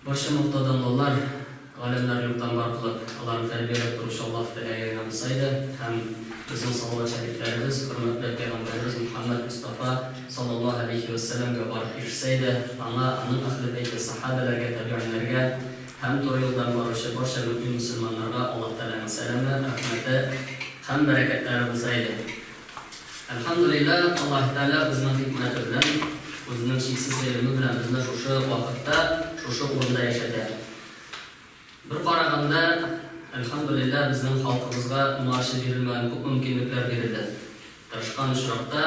Барча мактау-данлаулар, галәмнәрне юктан бар кылып, аларны тәрбияләп торучы Аллаһ Тәгаләгә генә булса иде һәм безнең салават шәрифләребез хөрмәтле пәйгамбәребез Мөхәммәд Мостафа саллаллаһу галәйһи вә сәлләмгә барып ирешсә иде, аңа, аның әһле бәйте, сәхабәләргә, тәбигыйннәргә һәм туры юлдан баручы барча мөэмин-мөселманнарга Аллаһ Тәгаләнең сәламе, рәхмәте һәм бәрәкәтләре булса иде. Әлхәмдүлилләһ, Аллаһ Тәгалә Үзенең хикмәте белән, Үзенең чиксез гыйлеме белән безне шушы вакытта, шушы урында яшәтә. Бер караганда, әлхәмдүлилләһ, безнең халкыбызга моңарчы бирелмәгән күп мөмкинлекләр бирелде. Тырышкан очракта,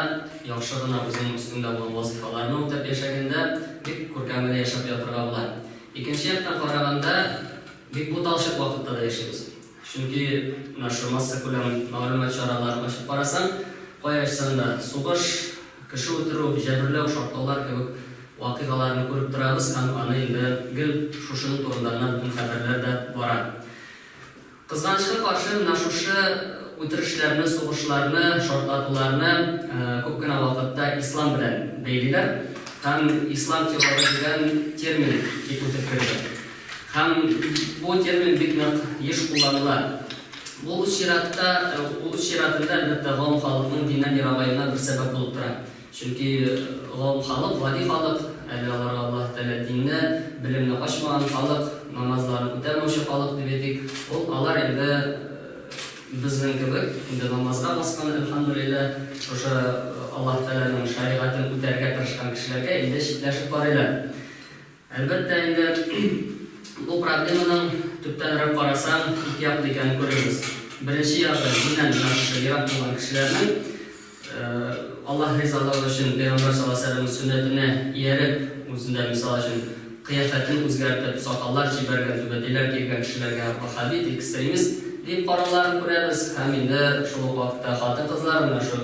яхшы гына үзеңнең өстеңдә булган вазыйфаларны үтәп яшәгәндә, бик күркәм генә яшәп ятырга була. Икенче яктан караганда, бик буталчык вакытта да яшибез. Чөнки менә шул массакүләм мәгълүмат чараларын ачып карасаң, кая ачсаң да, сугыш, кеше үтерү, җәберләү, шартлаулар кебек вакыйгаларны күреп торабыз һәм аны инде гел шушының турында гына бөтен хәбәрләр дә бара. Кызганычка каршы, менә шушы үтерешләрне, сугышларны, шартлатуларны күп кенә вакытта ислам белән бәйлиләр һәм ислам терроры дигән термин кип үтеп керде. Һәм бу термин бик нык еш кулланыла. Бу үз чиратта, бу үз чиратында, әлбәттә, гавам халыкның диннән ерагаюына бер сәбәп булып тора. Чөнки гавам халык, гади халык, әле аларга Аллаһ Тәгалә динне, белемне ачмаган халык, намазларын үтәмәүче халык дип әйтик, ул алар инде безнең кебек, инде намазга баскан, әлхәмдүлилләһ, шушы Аллаһ Тәгаләнең шәригатен үтәргә тырышкан кешеләргә инде читләшеп карыйлар. Әлбәттә инде, бу проблеманың, төптәнрәк карасаң, ике яклы икәнен күрербез. Беренче ягы, диннән менә шушы ерак булган кешеләрнең, Аллаһ ризалыгы өчен Пәйгамбәр саллаллаһу галәйһи ва сәлләмнең сөннәтенә ияреп, үзендә, мисал өчен, кыяфәтен үзгәртеп, сакаллар җибәргән, түбәтәйләр кигән кешеләргә ваһһабит, экстремист дип карауларын күрәбез. Һәм инде шул ук вакытта хатын-кызлар менә шул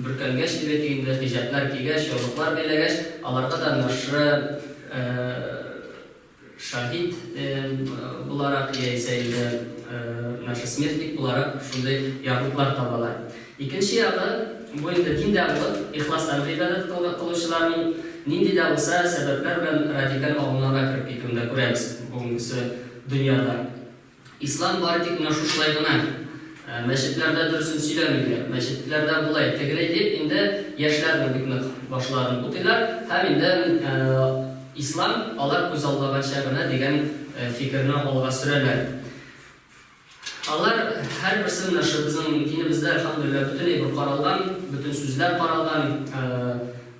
Бөркәнгәч дип әйтик инде, хиҗаплар кигәч, яулыклар бәйләгәч, аларга да ныршы шаһит буларак яисә инде ныршы смертник буларак шундый ярлыклар табалар. Икенче ягы, бу инде диндә булып, ихластан гыйбадәт кылучыларның нинди дә булса сәбәпләр белән радикаль агымнарга кереп китүен дә күрәбез бүгенгесе дөньяда. Ислам бары тик менә шушылай гына. Мәчетләрдә дөресен сөйләмиләр, мәчетләрдә болай, тегеләй дип инде яшьләрнең бик нык башларын бутыйлар һәм инде ислам алар күзаллаганча гына дигән фикерне алга сөрәләр. Алар һәрберсе менә шу безнең динебездә, әлхәмдүлилләһ, бөтен әйбер каралган, бөтен сүзләр каралган.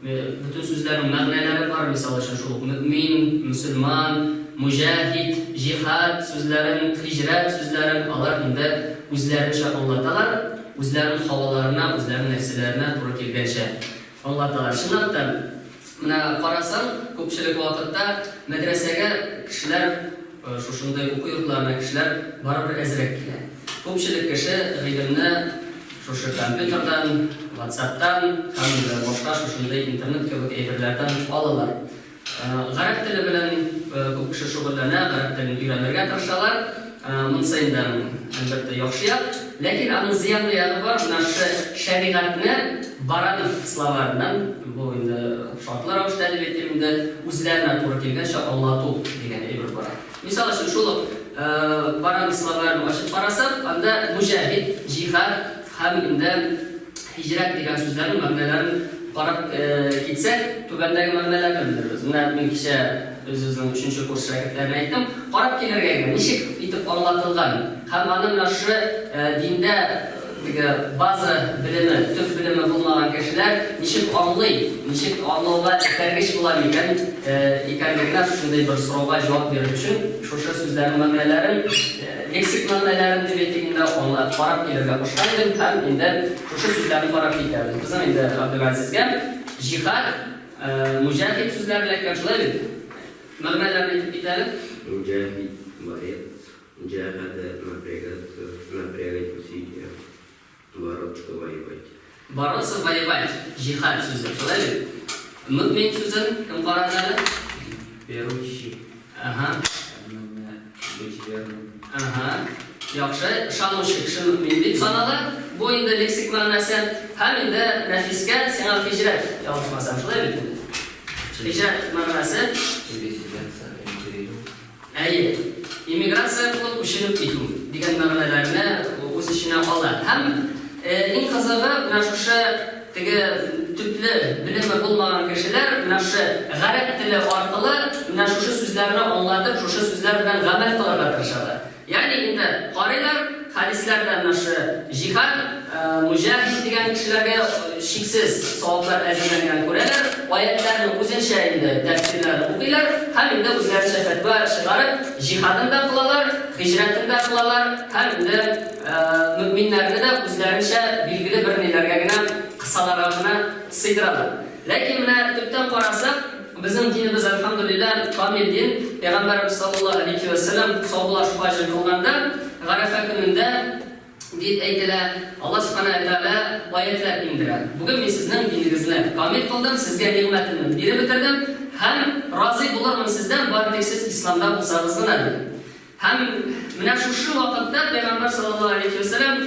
Бөтен сүзләрнең мәгънәләре бар, мисал өчен, шул ук мөэмин, мөселман, мөҗәһид, җиһад сүзләрен, һиҗрәт сүзләрен алар инде үзләренчә аңлаталар, үзләренең һаваларына, үзләренең нәфселәренә туры килгәнчә аңлаталар. Чынлап та, менә карасаң, күпчелек вакытта мәдрәсәгә кешеләр, шушындый уку йортларына кешеләр барыбер әзрәк килә. Күпчелек кеше гыйлемне Шушы компьютердан, ватсаптан һәм башка шушындый интернет кебек әйберләрдән алалар. Гарәп теле белән күп кеше шөгыльләнә, гарәп телен өйрәнергә тырышалар. Монысы инде аның, әлбәттә, яхшы як. Ләкин аның зыянлы ягы бар, менә шушы шәригатьне Баранов словареннан, бу инде шартлы рәвештә дип әйтим инде, үзләренә туры килгәнчә аңлату дигән әйбер бар. Мисал өчен, шул ук Баранов словарен ачып карасак, анда мөҗәһид, җиһад һәм инде һиҗрәт дигән сүзләрнең мәгънәләрен карап китсәк, түбәндәге мәгънәләрне белербез. Менә мин кичә үзебезнең өченче курс шәкертләренә әйттем, карап килергә генә, ничек итеп аңлатылган һәм аны менә шушы диндә Теге база белеме, төп белеме булмаган кешеләр ничек аңлый, ничек аңлауга этәргеч була микән, икәнлегенә шушындый бер сорауга җавап бирер өчен шушы сүзләрнең мәгънәләрен, лексик мәгънәләрен дип әйтик инде, аңлап, карап килергә кушкан идем һәм инде шушы сүзләрне карап китәбез. Безнең инде Габделгазизгә җихад, муҗахид сүзләре эләккән, шулай бит? Мәгънәләрен әйтеп кит әле. Муҗахид, борец. Җәһәде напрягаться, напрягать усилия, бороться, воевать. Бороться, воевать, җиһад сүзе, шулай бит? Мөэмин сүзен кем карады әле? Верующий. Әһә. Быть верным. Әһә. Яхшы, ышанучы кеше мөэмин дип санала. Бу инде лексик мәгънәсе. Һәм инде нәфискә сиңа һиҗрәт, ялгышмасам, шулай бит инде? Һиҗрәт мәгънәсе. Переселяться, эмигрировать. күченеп китү дигән мәгънәләрне үз эченә ала. Һәм иң кызыгы, менә шушы теге төпле белеме булмаган кешеләр менә шушы гарәп теле аркылы менә шушы сүзләрне аңлатып, шушы сүзләр белән гамәл кылырга тырышалар. Ягъни инде карыйлар, хәдисләрдә менә шушы җиһад, муҗаһид дигән кешеләргә чиксез саваплар әзерләнгән күрәләр, аятьләрнең үзенчә инде тәфсирләрен укыйлар һәм инде үзләренчә фәтва чыгарып, җиһадын да кылалар, һиҗрәтен дә кылалар һәм инде мөэминнәрне дә үзләренчә билгеле бер ниләргә генә, кысаларга гына сыйдыралар. Ләкин менә төптән карасак, Безнең динебез, әлхәмдүлилләһ, камил дин. Пәйгамбәребез саллаллаһу алейһи вә сәлләм саубуллашу хаҗын кылганда, Гарәфә көнендә, дип әйтелә, Аллаһ Сүбхәнәһү вә Тәгалә аятьләр иңдерә. Бүген мин сезнең динегезне камил кылдым, сезгә нигъмәтемне биреп бетердем һәм разый булырмын сездән, бары тик сез исламда булсагыз гына, ди. Һәм менә шушы вакытта Пәйгамбәр саллаллаһу алейһи вә сәлләм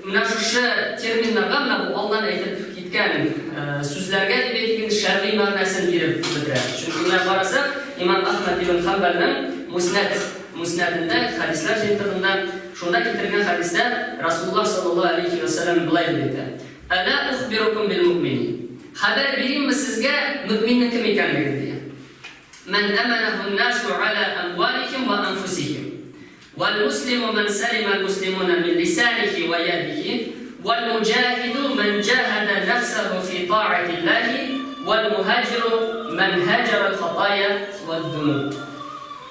менә шушы терминнарга, менә бу алдан әйтеп киткән сүзләргә дип әйтик инде, шәргый мәгънәсен биреп бетерә. Чөнки менә карасак, имам Әхмәд ибн Хәнбәлнең Муснәд, Муснәдендә, хәдисләр җыентыгында, шунда китерелгән хәдистә Расулуллаһ саллаллаһу алейһи вә сәлләм болай дип әйтә, Әла ухбирукум бил муъмини. Хәбәр биримме сезгә мөэминнең кем икәнлеген, дия. Мән әмәнәһү н-насу галә әмвалихим вә әнфусихим. Вәл-муслиму мән сәлимәл муслимуна мин лисанихи вә ядихи, вәл-муҗаһиду мән җаһәдә нәфсәһү фи та'атиллаһи, вәл-муһаҗиру мән һаҗәрәл хатая вәд-дунуб.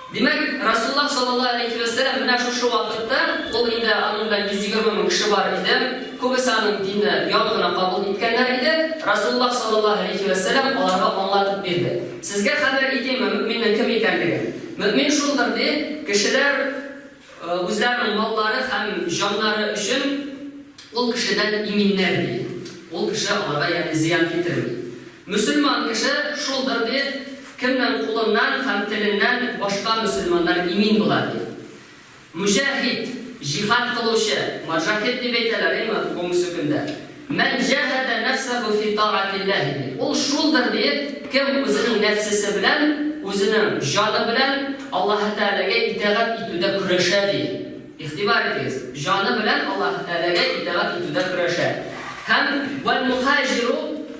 Димәк, Расулуллаһ саллаллаһу алейһи вә сәлләм менә шушы вакытта, ул инде аның белән 120 мең кеше бар иде, күбесе аның динне яңа гына кабул иткәннәр иде, Расулуллаһ саллаллаһу алейһи вә сәлләм аларга аңлатып бирде. Сезгә хәбәр итимме мөэминнең кем икәнлеген? Мөэмин шулдыр, ди, кешеләр үзләренең маллары һәм җаннары өчен ул кешедән иминнәр, ди. Ул кеше аларга, ягъни зыян китерми. Мөселман кеше шулдыр, ди, кемнең кулыннан һәм теленнән башка мөселманнар имин була, ди. Мөҗәһид, җиһад кылучы, маҗахид дип әйтәләр, әйме, бүгенге көндә. Мән җәһәдә нәфсәһү фи та'атиллаһи, ди. Ул шулдыр, ди, кем үзенең нәфсесе белән, үзенең җаны белән Аллаһы Тәгаләгә итагать итүдә көрәшә, ди. Игътибар итегез, җаны белән Аллаһы Тәгаләгә итагать итүдә көрәшә. Һәм вәл мухаҗиру,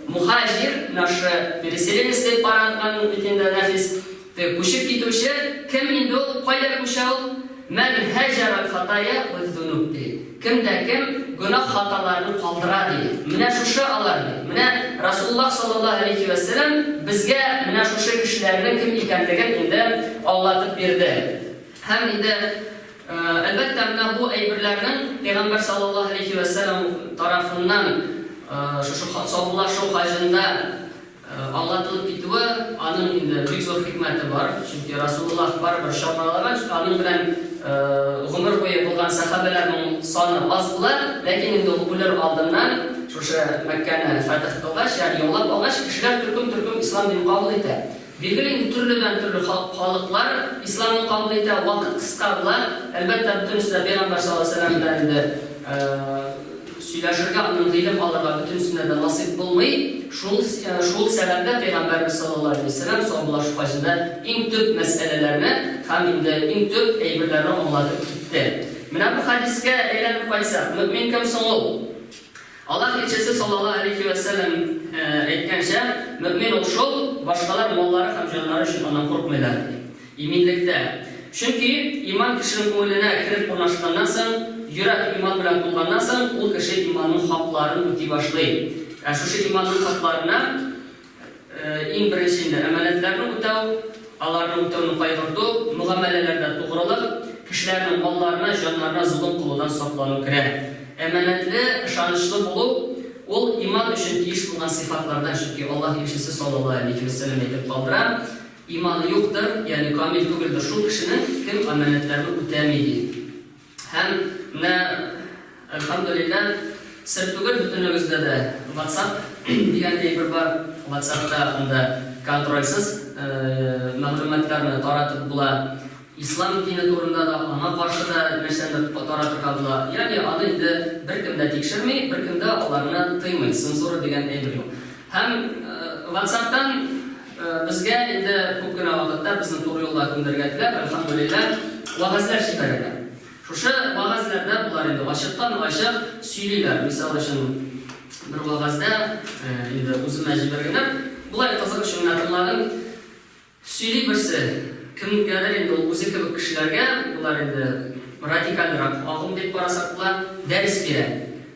мухаҗир, нашы переселенец дип каранган бит инде Нәфис, Теге күчеп китүче кем инде ул, кайда күчә ул? Мән һәҗәрәл хатая вәз-зунуб, ди. Кем дә кем гөнаһ-хаталарны калдыра, ди. Менә шушы алар, ди. Менә Расулуллаһ саллаллаһу алейһи вә сәлләм безгә менә шушы кешеләрнең кем икәнлеген инде аңлатып бирде. Һәм инде, әлбәттә, менә бу әйберләрнең Пәйгамбәр саллаллаһу алейһи вә сәлләм тарафыннан шушы саубуллашу хаҗында Аңлатылып китүе, аның инде бик зур хикмәте бар, чөнки Расулуллаһ барыбер чамалаган, аның белән гомер буе булган сәхабәләрнең саны аз була, ләкин инде ул үлер алдыннан шушы Мәккәне фәтех кылгач, ягъни яулап алгач, кешеләр төркем-төркем ислам динен кабул итә. Билгеле инде, төрледән-төрле халыклар исламны кабул итә, вакыт кыска була, әлбәттә, бөтенесе дә пәйгамбәр саллаллаһу алейһи ва сәлләм белән инде Сөйләшергә, аннан гыйлем алырга бөтенесенә дә насыйп булмый. Шул шул сәбәпле Пәйгамбәребез саллаллаһу алейһи вә сәлләм саубуллашу хаҗында иң төп мәсьәләләрне һәм инде иң төп әйберләрне аңлатып китте. Менә бу хәдискә әйләнеп кайтсак, мөэмин кем соң ул? Аллаһ илчесе саллаллаһу алейһи вә сәлләм әйткәнчә, мөэмин ул шул, башкалар маллары һәм җаннары өчен аннан куркмыйлар, ди. Иминлектә. Чөнки иман кешенең күңеленә кереп урнашканнан соң, йөрәк иман белән тулганнан соң, ул кеше иманның хакларын үти башлый. Ә шушы иманның хакларына иң беренче инде әманәтләрне үтәү, аларны үтәүне кайгырту, мөгамәләләрдә тугрылык, кешеләрнең малларына, җаннарына золым кылудан саклану керә. Әманәтле, ышанычлы булу, ул иман өчен тиеш булган сыйфатлардан, чөнки Аллаһ илчесе саллаллаһу алейһи вәсәлләм әйтеп калдыра, Иманы юктыр, ягъни камил түгелдер шул кешенең, кем амәнәтләрне үтәми, ди. Һәм менә, әлхәмдүлилләһ, сер түгел, бөтенегездә дә WhatsApp дигән әйбер бар. WhatsApp-та анда контрольсез мәгълүматларны таратып була. Ислам дине турында да, аңа каршы да нәрсәндер таратырга була. Ягъни аны инде беркем дә тикшерми, беркем дә аларны тыймый, цензура дигән әйбер юк. Һәм WhatsApp-тан безгә инде күп кенә вакытта безне туры юлга күндерергә теләп, әлхәмдүлилләһ, вәгазьләр җибәрәләр. Шушы вәгазьләрдә болар инде ачыктан-ачык сөйлиләр. Мисал өчен, бер вәгазьдә, инде үземә җибәргәннәр, болай кызык өчен генә тыңладым. Сөйли берсе, кемгәдер инде ул үзе кебек кешеләргә, болар инде радикальрак агым дип карасак була, дәрес бирә.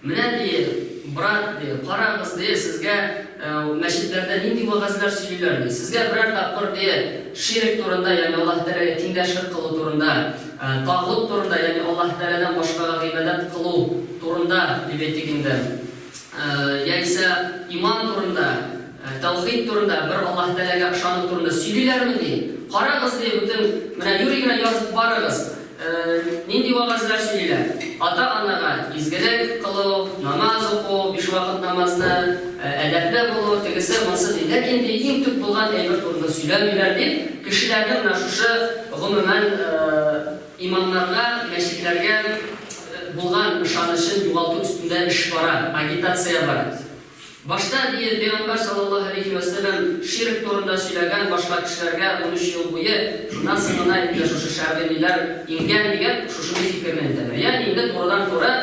Менә, ди, брат, ди, карагыз, ди, сезгә мәчетләрдә нинди вәгазьләр сөйлиләр, ди. Сезгә берәр тапкыр, ди, ширк турында, ягъни Аллаһ Тәгаләгә тиңдәшлек кылу турында, тагут турында, ягъни Аллаһ Тәгаләдән башкага гыйбадәт кылу турында, дип әйтик инде, яисә иман турында, Тәүхид турында, бер Аллаһ Тәгаләгә ышану турында сөйлиләрме, ди. Карагыз, ди, бөтен, менә юри генә язып барыгыз, нинди вәгазьләр сөйлиләр. Ата-анага изгелек кылу, намаз уку, биш вакыт намазны, әдәпле булу, тегесе, монсы, ди. Ләкин, ди, иң төп булган әйбер турында сөйләмиләр, дип, кешеләрне менә шушы, гомумән, имамнарга, мәчетләргә булган ышанычын югалту өстендә эш бара, агитация бара. Башта, ди, Пәйгамбәр салләллаһу галәйһи вә сәлләм ширк турында сөйләгән башка кешеләргә 13 ел буе, шуннан соң гына инде шушы шәргый ниләр иңгән дигән шушындый фикерне әйтәләр. Ягъни инде турыдан-туры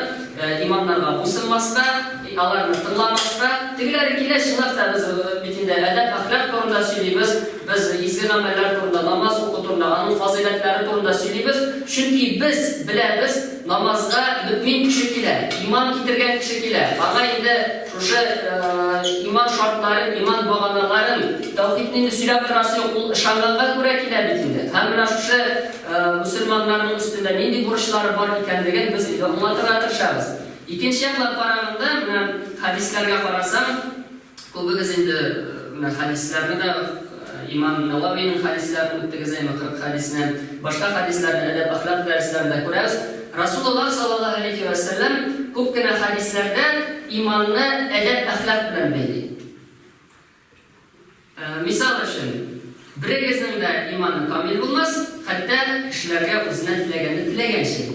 имамнарга буйсынмаска, аларны тыңламаска. Тегеләре килә, чынлап та без бит инде әдәп-әхлак турында сөйлибез, без изге гамәлләр турында, намаз уку турында, аның фазыйләтләре турында сөйлибез, чөнки без беләбез, Намазга мөэмин кеше килә, иман китергән кеше килә. Аңа инде шушы иман шартларын, иман баганаларын, тәүхидне инде сөйләп торасы юк, ул ышанганга күрә килә бит инде. Һәм менә шушы мөселманнарның өстендә нинди бурычлары бар икәнлеген без инде аңлатырга тырышабыз. Икенче яклап караганда, менә хәдисләргә карасаң, Күбегез инде менә хәдисләрне дә, имам Нәвәвинең хәдисләрен үттегез әйме, 40 хәдисне, башка хәдисләрне әдәп-әхлак дәресләрендә күрәбез. Расулуллаһ саллаллаһу галәйһи вә сәлләм күп кенә хәдисләрдә иманны әдәп-әхлак белән бәйли. Мисал өчен, берегезнең дә иманы камил булмас, хәтта кешеләргә үзенә теләгәнне теләгәнче.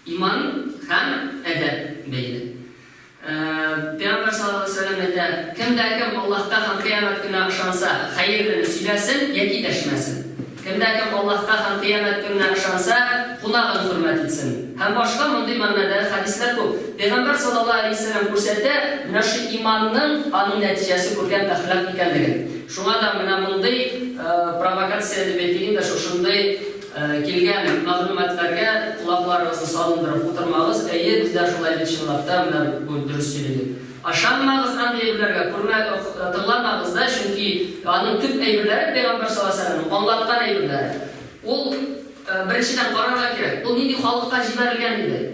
Иман һәм әдәп бәйле. Пәйгамбәр саллаллаһу галәйһи ва сәлләм әйтә, Кем дә кем Аллаһка һәм Кыямәт көненә ышанса, хәерлене сөйләсен яки дәшмәсен. Кем дә кем Аллаһка һәм Кыямәт көненә ышанса, кунагын хөрмәт итсен. Һәм башка мондый мәгънәдәге хәдисләр күп. Пәйгамбәр саллаллаһу галәйһи ва сәлләм күрсәтә, менә шул иманның аның нәтиҗәсе күркәм әхлак икәнлеген. Шуңа да менә мондый провокация дип әйтик инде, шушындый Килгән мәгълүматларга колакларыгызны салындырып утырмагыз, әйе, бездә шулай бит чынлап та, менә бу дөрес сөйли дип. Ышанмагыз андый әйберләргә, күрмә, тыңламагыз да, чөнки аның төп әйберләре пәйгамбәр саллаллаһу алейһи ва сәлләмнең аңлаткан әйберләре. Ул, беренчедән, карарга кирәк, ул нинди халыкка җибәрелгән иде.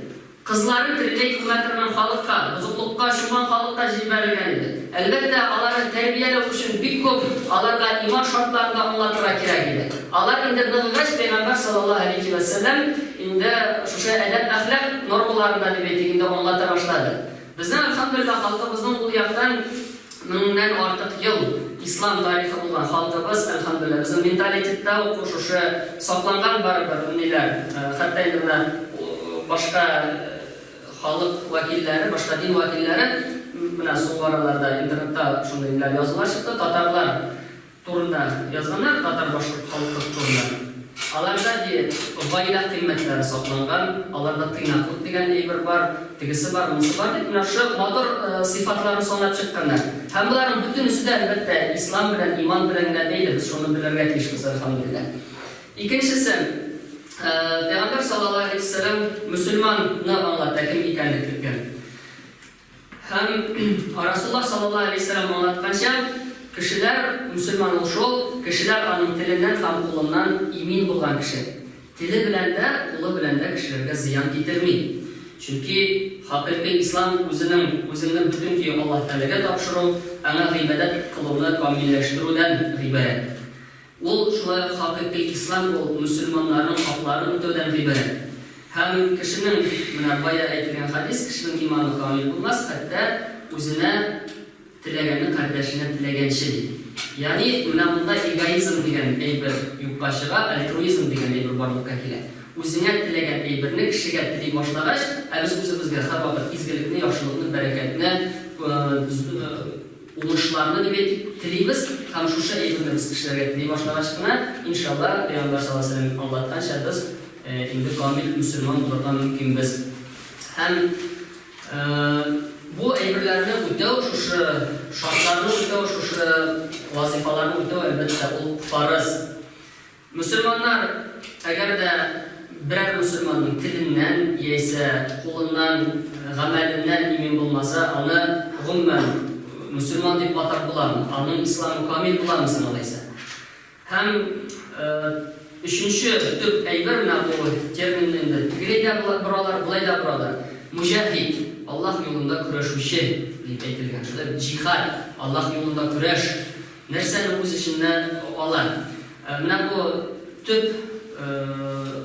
Кызларын тереләй күмә торган халыкка, бозыклыкка чумган халыкка җибәрелгән иде. Әлбәттә, аларны тәрбияләү өчен бик күп аларга иман шартларын да аңлатырга кирәк иде. Алар инде ныгыгач, Пәйгамбәр саллаллаһу галәйһи вә сәлләм инде шушы әдәп-әхлак нормаларын да, дип әйтик, инде аңлата башлады. Безнең, әлхәмдүлилләһ, халкыбызның ул яктан меңнән артык ел ислам тарихы булган халкыбыз, әлхәмдүлилләһ, безнең менталитетта ук шушы сакланган барыбер ниләр, хәтта инде менә башка халык вәкилләре, башка дин вәкилләре, менә соңгы араларда интернетта шундый ниләр язулар чыкты, татарлар Турында язганнар, татар-башкорт халкы турында. Аларда, ди, гаилә кыйммәтләре сакланган, аларда тыйнаклык дигән әйбер бар, тегесе бар, монысы бар дип, менә шушы матур сыйфатларны санап чыкканнар. Һәм боларның бөтенесе дә, әлбәттә, ислам белән, иман белән генә бәйле, без шуны белергә тиешбез, әлхәмдүлилләһ. Икенчесе, Пәйгамбәр саллаллаһу галәйһи ва сәлләм мөселманны аңлата, кем икәнлеген. Һәм Расуллаһ саллаллаһу галәйһи ва сәлләм аңлатканча, кешеләр, мөселман ул шул, кешеләр аның теленнән һәм кулыннан имин булган кеше. Теле белән дә, кулы белән дә кешеләргә зыян китерми. Чөнки хакыйкый ислам үзенең үзеңне бөтен көе Аллаһ Тәгаләгә тапшыру, Аңа гыйбадәт кылуны камилләштерүдән гыйбарәт. Ул шулай ук хакыйкый ислам ул мөселманнарның хакларын үтәүдән гыйбарәт. Һәм кешенең, менә бая әйтелгән хәдис, кешенең иманы камил булмас, хәтта үзенә теләгәнне кардәшенә теләгәнче, ди. Ягъни менә монда эгоизм дигән әйбер юкка чыга, альтруизм дигән әйбер барлыкка килә. Үзеңә теләгән әйберне кешегә тели башлагач, ә без үзебезгә һәрвакыт изгелекне, яхшылыкны, бәрәкәтне, Уңышларны дип әйтик, телибез һәм шушы әйберне без кешеләргә тели башлагач кына, иншалла, Пәйгамбәр саллаллаһу галәйһи ва сәлләм аңлатканча, без инде камил мөселман булырга мөмкинбез. Һәм бу әйберләрне үтәү, шушы шартларны үтәү, шушы вазыйфаларны үтәү, әлбәттә, ул фарыз. Мөселманнар, әгәр дә берәр мөселманның теленнән яисә кулыннан, гамәленнән имин булмаса, аны, гомумән, мөселман дип атап буламы? Аның исламы камил буламы соң алайса? Һәм өченче төп әйбер, менә бу терминны инде тегеләй дә боралар, болай да боралар. Муҗаһид, Аллаһ юлында көрәшүче дип әйтелгән. Шулай бит, җихад, Аллаһ юлында көрәш. Нәрсәне үз эченә ала? Менә бу төп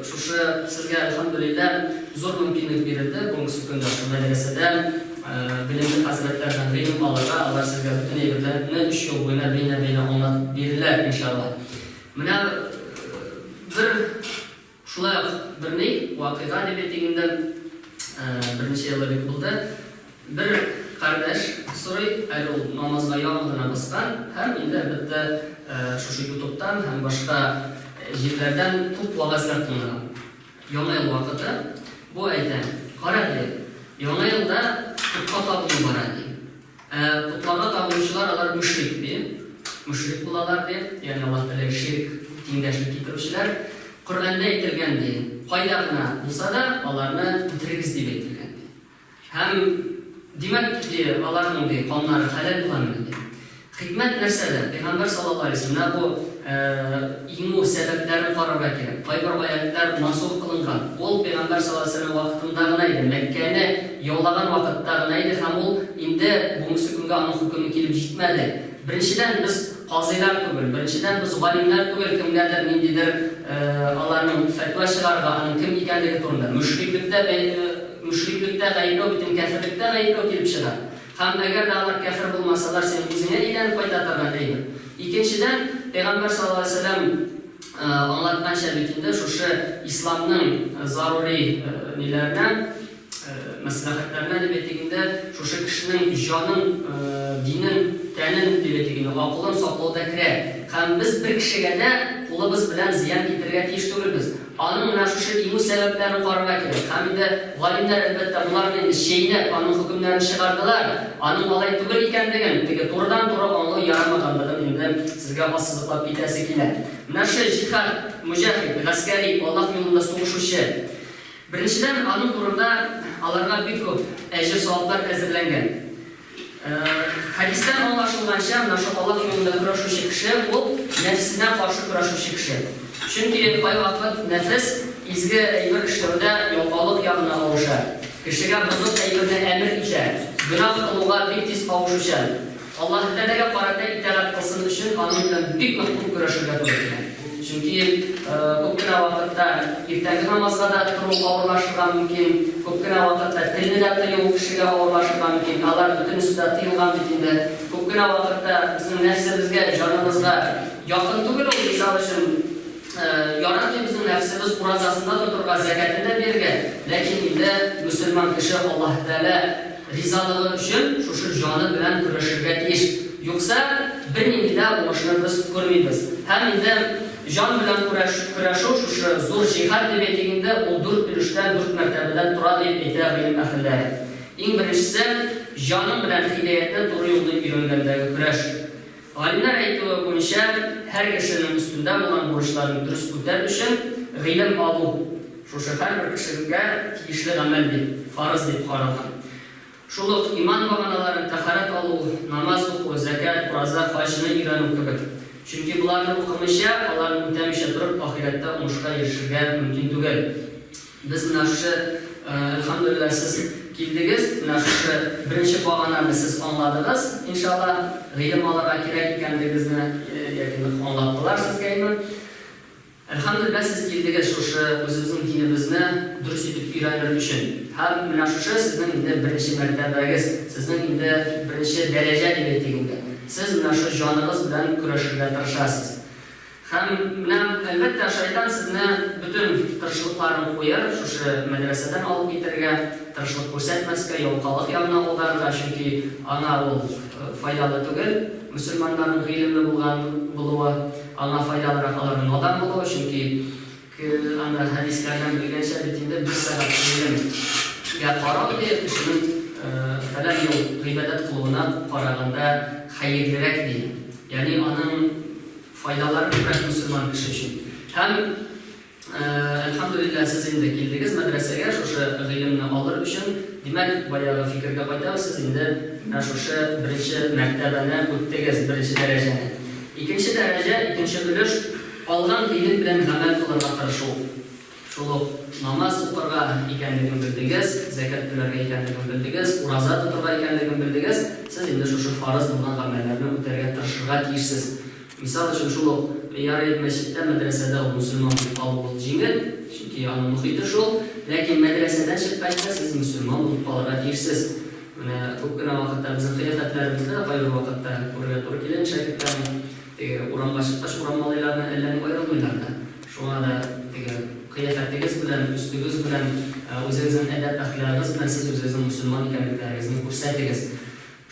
шушы сезгә, әлхәмдүлилләһ, зур мөмкинлек бирелде бүгенге көндә шул мәдрәсәдә белемле хәзрәтләрдән гыйлем алырга, алар сезгә бөтен әйберләрне өч ел буена бәйнә-бәйнә аңлатып бирерләр, иншалла. Менә бер Шулай ук бер ни, вакыйга дип әйтик инде, берничә ел элек булды. Бер кардәш сорый, әле ул намазга яңа гына баскан һәм инде, әлбәттә, шушы ютубтан һәм башка җирләрдән күп вәгазьләр тыңлаган. Яңа ел вакыты, бу әйтә, кара, ди, Яңа елда утка табыну бара, ди. Ә потларга табынучылар алар мөшрик, ди. Мөшрик булалар, ди. Ягъни Аллаһ Тәгаләгә ширк, тиңдәшлек китерүчеләр. Коръәндә әйтелгән, ди, кайда гына булса да, аларны үтерегез дип әйтелгән, ди. Һәм, димәк, ди, аларның, ди, каннары хәләл буламыни, ди. Хикмәт нәрсәдә? Пәйгамбәр саллаллаһу алейһи ва сәлләм, менә бу иңү сәбәпләрен карарга кирәк. Кайбер аятьләр мансух кылынган. Ул пәйгамбәр саллаллаһу алейһи ва сәлләм вакытында гына иде, Мәккәне яулаган вакытта гына иде һәм ул инде бүгенге көнгә аның хөкеме килеп җитмәде. Беренчедән, без казыйлар түгел, беренчедән, без галимнәр түгел, кемгәдер ниндидер аларның фәтва чыгарырга, аның кем икәнлеге турында. Мөшриклектә мөшриклектә гаепләү бит инде кяферлектә гаепләү килеп чыга. Һәм әгәр дә алар кяфер булмасалар, синең үзеңә әйләнеп кайта торган әйбер. Икенчедән, Пәйгамбәр саллаллаһу алейһи ва сәлләм аңлатканча бит инде, шушы исламның зарури ниләренә, мәслихәтләренә дип әйтик инде, шушы кешенең җанын, динен, тәнен дип әйтик инде, акылын саклау да керә. Һәм без бер кешегә дә кулыбыз белән зыян китерергә тиеш түгелбез. Аның менә шушы иңү сәбәпләрен карарга кирәк. Һәм инде галимнәр, әлбәттә, боларны инде чәйнәп, аның хөкемнәрен чыгардылар. Аның алай түгел икәнлеген, теге турыдан-туры аңлау ярамаганлыгын инде сезгә ассызыклап китәсе килә. Менә шушы җихад, мөҗәһид, гаскәри, Аллаһ юлында сугышучы. Беренчедән, аның турында аларга бик күп әҗер-саваплар әзерләнгән. Хәдистән аңлашылганча, менә шул Аллаһ юлында көрәшүче кеше, ул нәфесенә каршы көрәшүче кеше. Чөнки кайвакыт нәфес изге әйбер эшләүдә ялкаулык ягына авыша, кешегә бозык әйберне әмер итә, гөнаһ кылуга бик тиз авышучан. Аллаһы Тәгаләгә карата итагать кылсын өчен аның белән бик нык күп көрәшергә туры килә. Чөнки күп кенә вакытта иртәнге намазга да тору авырлашырга мөмкин, күп кенә вакытта телне дә тыю кешегә авырлашырга мөмкин, алар бөтенесе дә тыелган бит инде. Күп кенә вакытта безнең нәфсебезгә, җаныбызга якын түгел ул, мисал өчен, яратмый безнең нәфсебез уразасын да тотырга, зәкятен дә бирергә, ләкин инде мөселман кеше Аллаһы Тәгалә ризалыгы өчен шушы җаны белән көрәшергә тиеш. Юкса, бернинди дә уңышны без күрмибез. Һәм инде җан белән көрәш, көрәшү шушы зур җиһад дип әйтик инде, ул дүрт өлештән, дүрт мәртәбәдән тора дип әйтә гыйлем әһелләре. Иң беренчесе, җаның белән һидәятне, туры юлны өйрәнгәндәге көрәш. Галимнәр әйтүе буенча, һәр кешенең өстендә булган бурычларын дөрес үтәр өчен гыйлем алу, шушы һәрбер кешегә тиешле гамәл дип, фарыз дип каралган. Шул ук иман баганаларын, тәһарәт алу, намаз уку, зәкят, ураза, хаҗны өйрәнү кебек. Чөнки боларны укымыйча, аларны үтәмичә торып, ахирәттә уңышка ирешергә мөмкин түгел. Без менә шушы, әлхәмдүлилләһ, сез килдегез, менә шушы беренче багананы сез аңладыгыз, иншалла, гыйлем алырга кирәк икәнлегегезне, яки нык аңлаттылар сезгә инде. Әлхәмдүлилләһ, сез килдегез шушы үзебезнең динебезне дөрес итеп өйрәнер өчен. Һәм менә шушы сезнең инде беренче мәртәбәгез, сезнең инде беренче дәрәҗә дип әйтик инде. Сез менә шушы җаныгыз белән көрәшергә тырышасыз. Һәм менә, әлбәттә, шайтан сезне бөтен тырышлыкларын куяр, шушы мәдрәсәдән алып китәргә, тырышлык күрсәтмәскә, ялкаулык ягына аударырга, чөнки аңа ул файдалы түгел, мөселманнарның гыйлемле булган булуы, аңа файдалырак аларның надан булуы, чөнки. Анда хәдисләрдән белгәнчә бит инде бер сәгать гыйлемгә карау ди, кешенең фәлән ел гыйбадәт кылуына караганда хәерлерәк ди. Ягъни аның файдалары күбрәк мөселман кеше өчен. Һәм әлхәмдүлилләһ, сез инде килдегез мәдрәсәгә шушы гыйлемне алыр өчен. Димәк, баягы фикергә кайтабыз, сез инде менә шушы беренче мәртәбәне үттегез, беренче дәрәҗәне. Икенче дәрәҗә, икенче өлеш, Алган гыйлем белән гамәл кылырга тырышу. Шул ук намаз укырга икәнлеген белдегез, зәкят түләргә икәнлеген белдегез, ураза тотырга икәнлеген белдегез, сез инде шушы фарыз булган гамәлләрне үтәргә тырышырга тиешсез. Мисал өчен, шул ук, ярый, мәчеттә, мәдрәсәдә ул мөселман булып калу ул җиңел, чөнки аның мохите шул, ләкин мәдрәсәдән чыккач та сез мөселман булып калырга тиешсез. Менә күп кенә вакытта безнең кыяфәтләребездә дә кайбер вакытта күрергә туры килә шәкертләрнең. Теге урамга чыккач, урам малайларыннан әллә ни аерылмыйлар да. Шуңа да теге кыяфәтегез белән, өстегез белән, үзегезнең әдәп-әхлагыгыз белән сез үзегезнең мөселман икәнлекләрегезне күрсәтегез.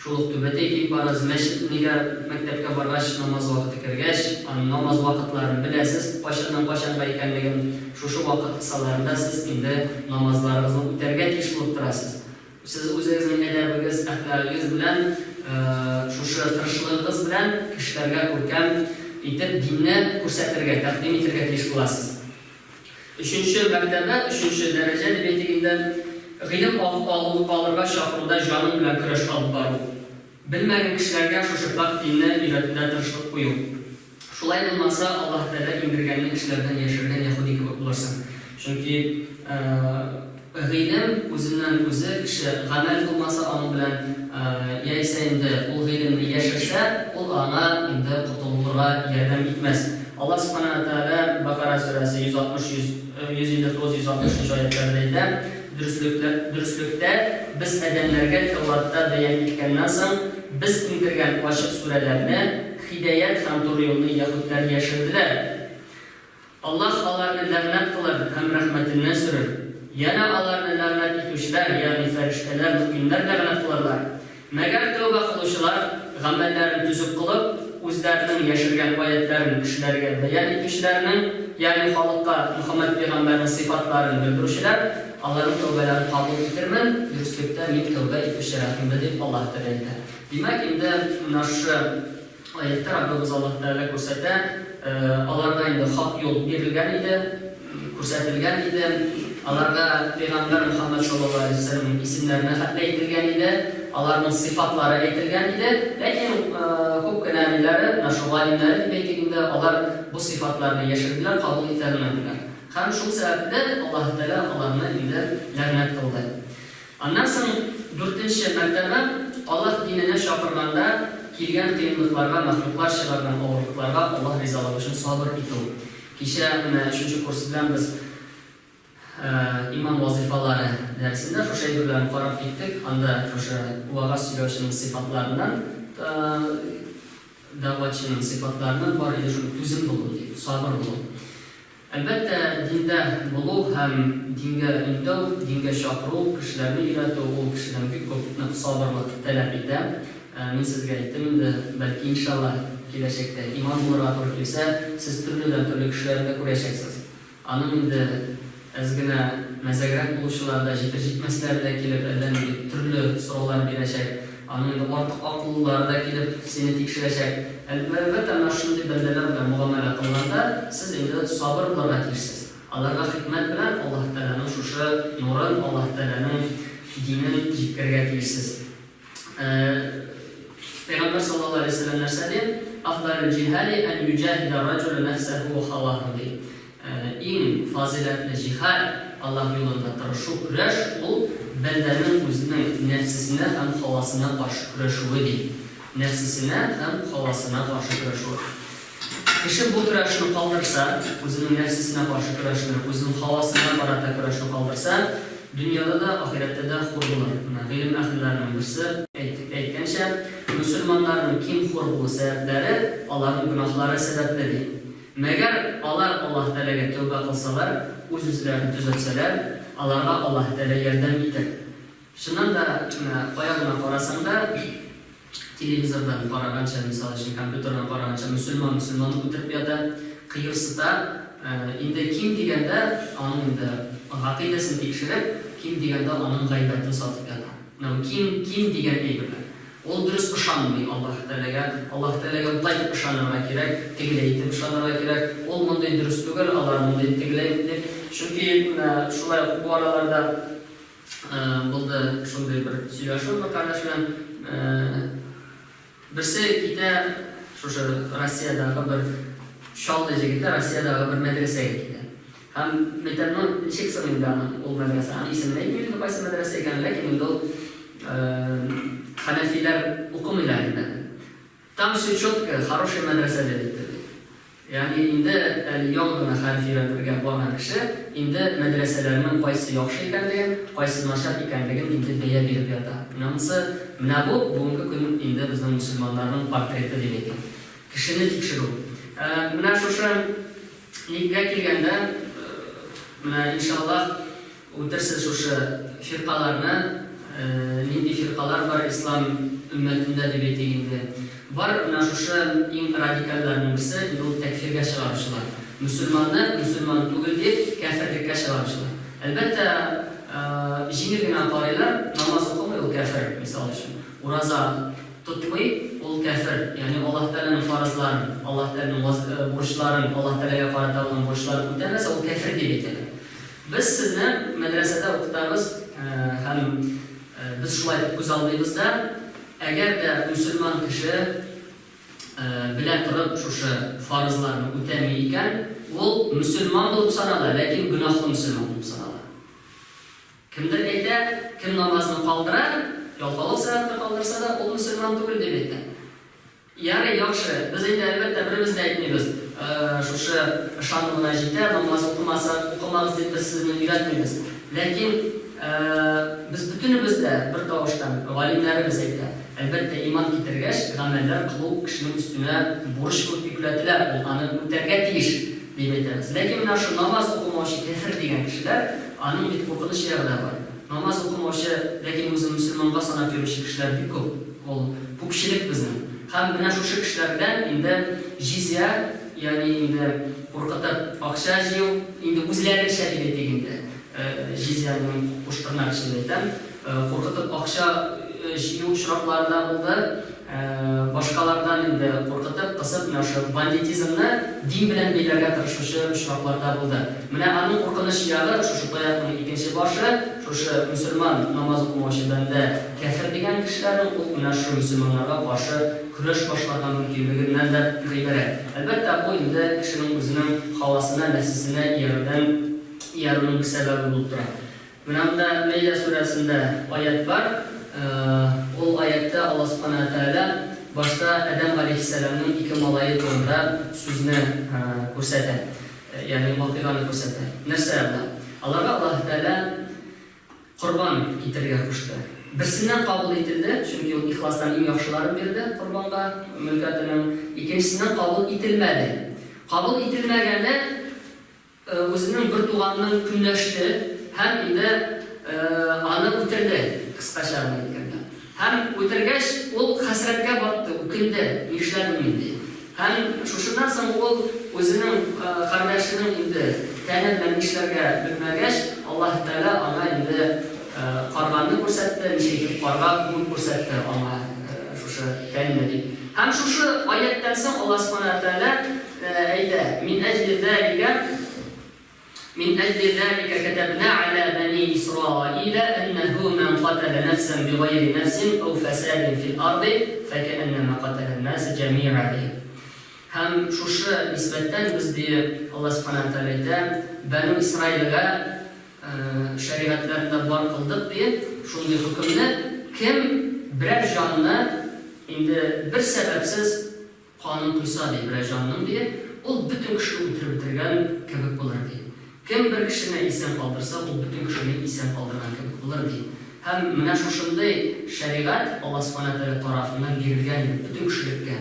Шул ук түбәтәй киеп барыгыз, мәчет нигә мәктәпкә баргач, намаз вакыты кергәч, аның намаз вакытларын беләсез, кайчаннан кайчанга икәнлеген, шушы вакыт кысаларында сез инде намазларыгызны үтәргә тиеш булып торасыз. Сез үзегезнең әдәбегез, әхлагыгыз белән, шушы тырышлыгыгыз белән кешеләргә күркәм итеп динне күрсәтергә, тәкъдим итергә тиеш буласыз. Өченче мәртәбә, өченче дәрәҗә дип әйтик инде, гыйлем алу, алырга чакыруда җаның белән көрәш алып бару. Белмәгән кешеләргә шушы пакь динне өйрәтүдә тырышлык кую. Шулай булмаса, Аллаһ Тәгалә иңдергәнне кешеләрдән яшергән яһүди кебек булырсың. Чөнки гыйлем үзеннән-үзе, кеше гамәл кылмаса аның белән, яисә инде ул гыйлемне яшерсә, ул аңа инде котылырга ярдәм итмәс. Аллаһ Сүбхәнәһү вә Тәгалә Бәкара сүрәсе 160, 159, 160 нчы аятьләрдә әйтә, Дөреслектә, дөреслектә, без адәмнәргә Тәүратта бәян иткәннән соң, без иңдергән ачык сүрәләрне, Һидаять һәм туры юлны яһүдләр яшерделәр. Аллаһ аларны ләгънәт кылыр һәм рәхмәтеннән сөрер. Янә аларны ләгънәт итүчеләр, ягъни фәрештәләр, мөэминнәр ләгънәт кылырлар. Мәгәр тәүбә кылучылар, гамәлләрен төзек кылып, үзләренең яшергән аятьләрен кешеләргә бәян итүчеләрнең, ягъни халыкка Мөхәммәд пәйгамбәрнең сыйфатларын белдерүчеләр, аларның тәүбәләрен кабул итермен, дөреслектә, мин тәүбә итүче Рәхимле, дип Аллаһ Тәгалә әйтә. Димәк, инде менә шушы аятьтә Раббыбыз Аллаһ Тәгалә күрсәтә, аларга инде хак юл бирелгән иде, күрсәтелгән иде, аларга пәйгамбәр Мөхәммәд саллаллаһу галәйһи ва сәлләмнең исемнәренә хәтле әйтелгән иде, аларның сыйфатлары әйтелгән иде, ләкин күп кенә ниләре, менә шул галимнәре дип әйтик инде, алар бу сыйфатларны яшерделәр, кабул итә алмадылар. Һәм шул сәбәпле Аллаһ Тәгалә аларны инде ләгънәт кылды. Аннан соң дүртенче мәртәбә, Аллаһ диненә чакырганда килгән кыенлыкларга, мәхлуклар чыгарган авырлыкларга Аллаһ ризалыгы өчен сабыр итү. Кичә менә өченче курс белән без Иман вазыйфалары дәресендә шушы әйберләрне карап киттек. Анда шушы вәгазь сөйләүченең сыйфатларыннан, дәгъватчының сыйфатларыннан бар иде шул түзем булу, ди, сабыр булу. Әлбәттә, диндә булу һәм дингә өндәү, дингә чакыру, кешеләрне өйрәтү ул кешедән бик күп нык сабырлык таләп итә. Мин сезгә әйттем инде, бәлки, иншалла, киләчәктә имам булырга туры килсә, сез төрледән-төрле кешеләрне дә күрәчәксез. Аның инде әз генә мәзәгрәк булучылары да, җитер-җитмәсләре дә килеп, әллә нинди төрле сораулар бирәчәк. Аның инде артык акыллылары да килеп сине тикшерәчәк. Әлбәттә, менә шундый бәндәләр белән мөгамәлә кылганда, сез инде сабыр булырга тиешсез. Аларга хикмәт белән Аллаһ Тәгаләнең шушы нурын, Аллаһ Тәгаләнең динен җиткерергә тиешсез. Пәйгамбәр саллаллаһу алейһи ва сәлләм нәрсә ди? Афдалүл җиһади ән юҗаһида раҗулу нәфсәһү ва һаваһу ди. Иң фазыйләтле җиһад, Аллаһ юлында тырышу, көрәш, ул бәндәнең үзенең нәфсесенә һәм һавасына каршы көрәшүе, ди. Нәфсесенә һәм һавасына каршы көрәшүе. Кеше бу көрәшне калдырса, үзенең нәфсесенә каршы көрәшне, үзенең һавасына карата көрәшне калдырса, дөньяда да, ахирәттә дә хур булыр. Менә гыйлем әһелләренең берсе әйткәнчә, мөселманнарның ким-хур булу сәбәпләре аларның гөнаһлары сәбәпле, ди. Мәгәр алар Аллаһ Тәгаләгә тәүбә кылсалар, үз-үзләрен төзәтсәләр, аларга Аллаһ Тәгалә ярдәм итәр. Чыннан да, менә кая гына карасаң да, телевизордан караганча, мисал өчен, компьютердан караганча, мөселман мөселманны үтереп ята, кыерсыта. Инде ким дигәндә, аның инде гакыйдәсен тикшереп, ким дигәндә аның гайбәтен сатып ята. Менә бу ким, ким дигән әйберләр. Ул дөрес ышанмый Аллаһы Тәгаләгә, Аллаһы Тәгаләгә болай итеп ышанырга кирәк, тегеләй итеп ышанырга кирәк, ул мондый дөрес түгел, алар мондый тегеләй дип. Чөнки менә шулай ук бу араларда булды шундый бер сөйләшү бер кардәш белән. Берсе китә шушы Россиядагы бер Чаллы җегете Россиядагы бер мәдрәсәгә китә. Һәм мәйтәм, ну, ничек соң инде аның ул мәдрәсә? Аның исемен әйтмим инде кайсы мәдрәсә икәнен, ләкин инде ул хәнәфиләр укымыйлар инде. Там все четко, хорошая мәдрәсә дип әйтте бит. Ягъни инде әле яңа гына хәреф өйрәнергә барган кеше инде мәдрәсәләрнең кайсы яхшы икәнлеген, кайсы начар икәнлеген инде бәя биреп ята. Менә монысы, менә бу бүгенге көн инде безнең мөселманнарның портреты дип әйтим. Кешене тикшерү. Менә шушы нигә килгәндә, менә иншаллаһ, Үтерсез шушы фиркаларны, нинди фиркалар бар ислам өммәтендә дип әйтик инде. Бар менә шушы иң радикальләрнең берсе, инде ул тәкфиргә чыгаручылар. Мөселманны мөселман түгел дип кяферлеккә чыгаручылар. Әлбәттә, җиңел генә карыйлар, намаз укымый ул кяфер, мисал өчен. Ураза тотмый, ул кяфер. Ягъни Аллаһ Тәгаләнең фарызларын, Аллаһ Тәгаләнең бурычларын, Аллаһ Тәгаләгә карата булган бурычларын үтәмәсә, ул кяфер дип әйтәләр. Без сезне мәдрәсәдә укытабыз һәм без шулай дип күзаллыйбыз да, әгәр дә мөселман кеше белә торып шушы фарызларны үтәми икән, ул мөселман булып санала, ләкин гөнаһлы мөселман булып санала. Кемдер әйтә, кем намазны калдыра, ялкаулык сәбәпле калдырса да, ул мөселман түгел дип әйтә. Ярый, яхшы. Без инде, әлбәттә, беребез дә әйтмибез, шушы ышану гына җитә, намаз укымасак, укымагыз дип без сезне өйрәтмибез. Ләкин без бөтенебез дә бер тавыштан, галимнәребез әйтә, әлбәттә, иман китергәч, гамәлләр кылу кешенең өстенә бурыч булып йөкләтелә, ул аны үтәргә тиеш, дип әйтәбез. Ләкин менә шул намаз укымаучы кяфер дигән кешеләр, аның бит куркыныч ягы да бар. Намаз укымаучы, ләкин үзен мөселманга санап йөрүче кешеләр бик күп. Ул, күпчелек безнең. Һәм менә шушы кешеләр белән инде җизия, ягъни инде куркытып акча җыю, инде үзләренчә дип әйтик инде, җизияне мин куш тырнак эчендә әйтәм, куркытып акча җыю очраклары да булды. Башкалардан инде куркытып, кысып, менә шушы бандитизмны дин белән бәйләргә тырышучы очраклар да булды. Менә аның куркыныч ягы, шушы таякның икенче башы, шушы мөселман намаз укымаучы бәндә кяфер дигән кешеләрнең ул менә шушы мөселманнарга каршы көрәш башларга мөмкинлегеннән дә гыйбарәт. Әлбәттә, бу инде кешенең үзенең һавасына, нәфсесенә иярүдән, иярүнең бер сәбәбе булып тора. Менә монда Мәидә сүрәсендә аять бар. Ул аятьтә Аллаһ Сүбхәнәһү вә Тәгалә башта Адәм галәйһиссәламнең ике малае турында сүзне күрсәтә, ягъни вакыйганы күрсәтә. Нәрсә алар? Аларга Аллаһ Тәгалә корбан китерергә кушты. Берсеннән кабул ителде, чөнки ул ихластан иң яхшыларын бирде корбанга, мөлкәтенең. Икенчесеннән кабул ителмәде. Кабул ителмәгәне Үзенең бертуганын көнләште һәм инде аны үтерде, кыскача гына әйткәндә. Һәм үтергәч, ул хәсрәткә батты, үкенде, нишләдем мин, ди. Һәм шушыннан соң ул үзенең кардәшенең инде тәне белән нишләргә белмәгәч, Аллаһы Тәгалә аңа инде карганы күрсәтте, ничек итеп карга күмеп күрсәтте аңа шушы тәнне, дип. Һәм шушы аятьтән соң Аллаһ Сүбхәнәһү вә Тәгалә Әйтә, Мин әҗли залика, мин әҗли залика кәтәбнә галә бәни Исраилә әннәһү мән катәлә нәфсән бигайри нәфсин әү фәсадин фил арды фәкәәннәмә катәлән-нәсә җәми'а, ди. Һәм шушы нисбәттән без, ди Аллаһ Сүбхәнәһү вә Тәгалә әйтә, Бәнү Исраилгә шәригатьләрендә бар кылдык, ди, шундый хөкемне, кем берәр җанны инде бер сәбәпсез Канын койса, ди, берәр җанның, ди, ул бөтен кешене үтереп бетергән кебек булыр, ди. Кем бер кешене исән калдырса, ул бөтен кешене исән калдырган кебек булыр, ди. Һәм менә шушындый шәригать Алла Сүбхәнә Тәгалә тарафыннан бирелгән инде бөтен кешелеккә.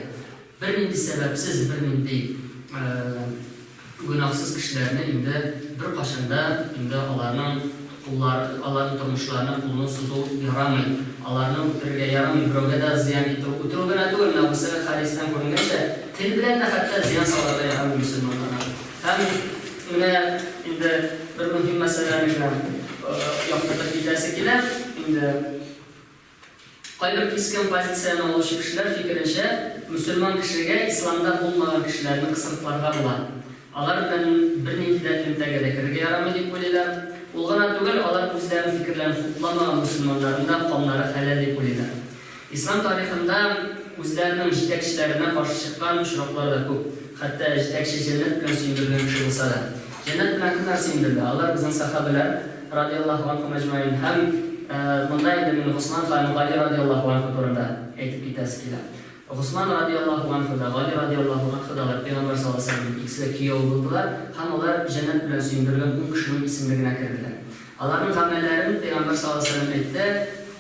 Бернинди сәбәпсез, бернинди Гөнаһсыз кешеләрне инде беркайчан да инде аларның куллар, аларның тормышларына кулны сузу ярамый. Аларны үтерергә ярамый, берәүгә дә зыян китерү, үтерү генә түгел, менә бусы хәдистән күренгәнчә, тел белән дә хәтта зыян салырга ярамый мөселманнарга. Һәм. менә инде бер мөһим мәсьәләне генә яктыртып китәсе килә. Инде кайбер кискен позицияне алучы кешеләр фикеренчә, мөселман кешегә исламда булмаган кешеләрне кысрыкларга була. Алар белән бернинди дә элемтәгә дә керергә ярамый дип уйлыйлар. Ул гына түгел, алар үзләренең фикерләрен хупламаган мөселманнарның да каннары хәләл дип уйлыйлар. Ислам тарихында үзләренең җитәкчеләренә каршы чыккан очраклар да күп. Хәтта җитәкче җәннәт белән сөендерелгән кеше булса да. Җәннәт белән кемнәр сөендерелә? Алар безнең сәхабәләр, радияллаһу анһум әҗмәгыйн. Һәм монда инде мин Госман һәм Гали радияллаһу анһу турында әйтеп китәсе килә. Госман радияллаһу анһу да, Гали радияллаһу анһу да алар Пәйгамбәр саллаллаһу галәйһи ва сәлләмнең икесе дә кияве булдылар һәм алар җәннәт белән сөендерелгән ун кешенең исемлегенә керделәр. Аларның гамәлләрен Пәйгамбәр саллаллаһу галәйһи ва сәлләм әйтте,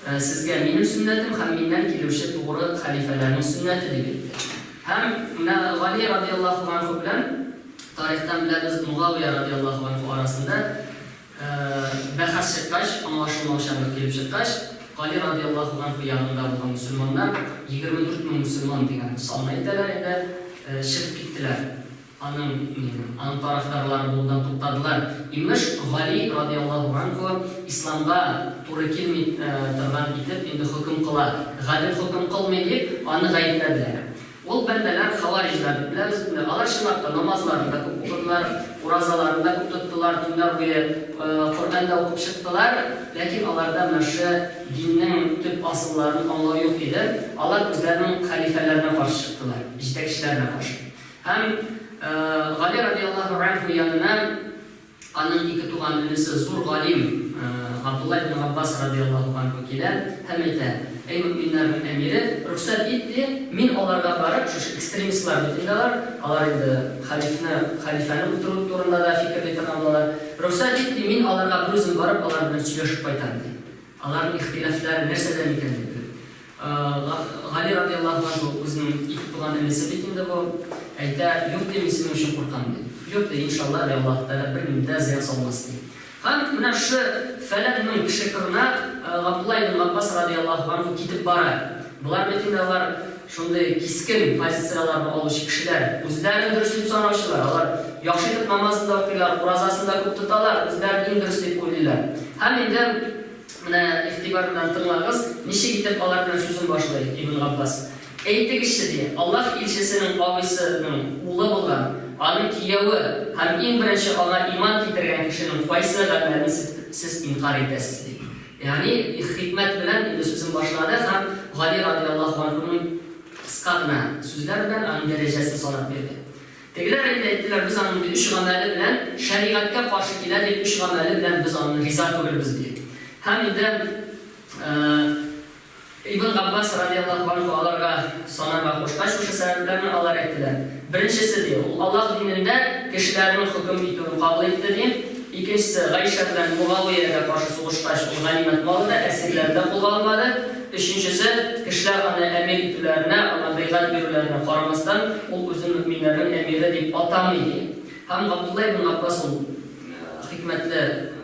Сезгә минем сөннәтем һәм миннән килүче тугры хәлифәләрнең сөннәте, дип әйтте. Һәм менә Гали радияллаһу анһу белән, тарихтан беләбез, Мугавия радияллаһу анһу арасында Бәхәс чыккач, аңлашылмаучанлык килеп чыккач, Гали радыяллаһу ганһу ягында булган мөселманнар, 24 мең мөселман дигән санны әйтәләр инде, чыгып киттеләр. Аның, аның тарафдарлары булудан туктадылар. Имеш, Гали радыяллаһу ганһу исламга туры килми торган итеп инде хөкем кыла, гадел хөкем кылмый дип, аны гаепләделәр. Ул бәндәләр хавариҗлар дип беләбез инде. Алар чынлап та намазларын да күп укыдылар, уразаларын да күп тоттылар, төннәр буе Коръән дә укып чыктылар, ләкин аларда менә шушы диннең төп асылларын аңлау юк иде. Алар үзләренең хәлифәләренә каршы чыктылар, җитәкчеләренә каршы. Һәм Гали радияллаһу ганһу янына Аның икетуган энесе зур галим Габдулла ибн Габбас радыяллаһу ганһу килә һәм әйтә, Әй мөэминнәрнең әмире, рөхсәт ит, ди, мин аларга барып, шушы экстремистлар бит инде алар, алар инде хәлифне, хәлифәне үтерү турында да фикерли торган булалар, рөхсәт ит, ди, мин аларга берүзем барып, алар белән сөйләшеп кайтам, ди. Аларның ихтилафлары нәрсәдән икән дип. Гали радыяллаһу анһу үзенең икетуган энесе бит инде бу, әйтә, Юк, ди, мин синең өчен куркам, ди. Юк, ди, иншалла, ди, Аллаһы Тәгалә бернинди дә зыян салмас, ди. Һәм менә шушы фәлән мең кеше кырына Габдулла ибн Габбас радыяллаһу анһу китеп бара. Болар бит инде алар шундый кискен позицияләрне алучы кешеләр, үзләрен дөрес дип санаучылар, алар яхшы итеп намазын да укыйлар, уразасын да күп тоталар, үзләрен иң дөрес дип уйлыйлар. Һәм инде Менә игътибар белән тыңлагыз, ничек итеп алар белән сүзен башлый Ибн Габбас. Әйтегезче, ди, Аллаһ илчесенең абыйсының улы булган, аның кияве һәм иң беренче аңа иман китергән кешенең кайсы гамәлен сез инкарь итәсез, ди. Ягъни, хикмәт белән инде сүзен башлады һәм Гали радыяллаһу анһуның кыска гына сүзләр белән аның дәрәҗәсен санап бирде. Тегеләр инде әйттеләр, без аның ди өч гамәле белән шәригатькә каршы килә дип өч гамәле белән без аны риза түгелбез ди. Һәм инде Ибн Габбас радияллаһу анһу аларга санарга кушкач шушы сәбәпләрне алар әйттеләр. Беренчесе ди, ул Аллаһ динендә кешеләрнең хөкем итүен кабул итте ди. Икенчесе, Гайшә белән Мугавиягә каршы сугышкач, ул ганимәт малы да, әсирләрне дә кулга алмады. Өченчесе, кешеләр аны әмир итүләренә, аңа бәйгать бирүләренә карамастан, ул үзен мөэминнәрнең әмире дип атамый, ди. Һәм Габдулла ибн Габбас ул хикмәтле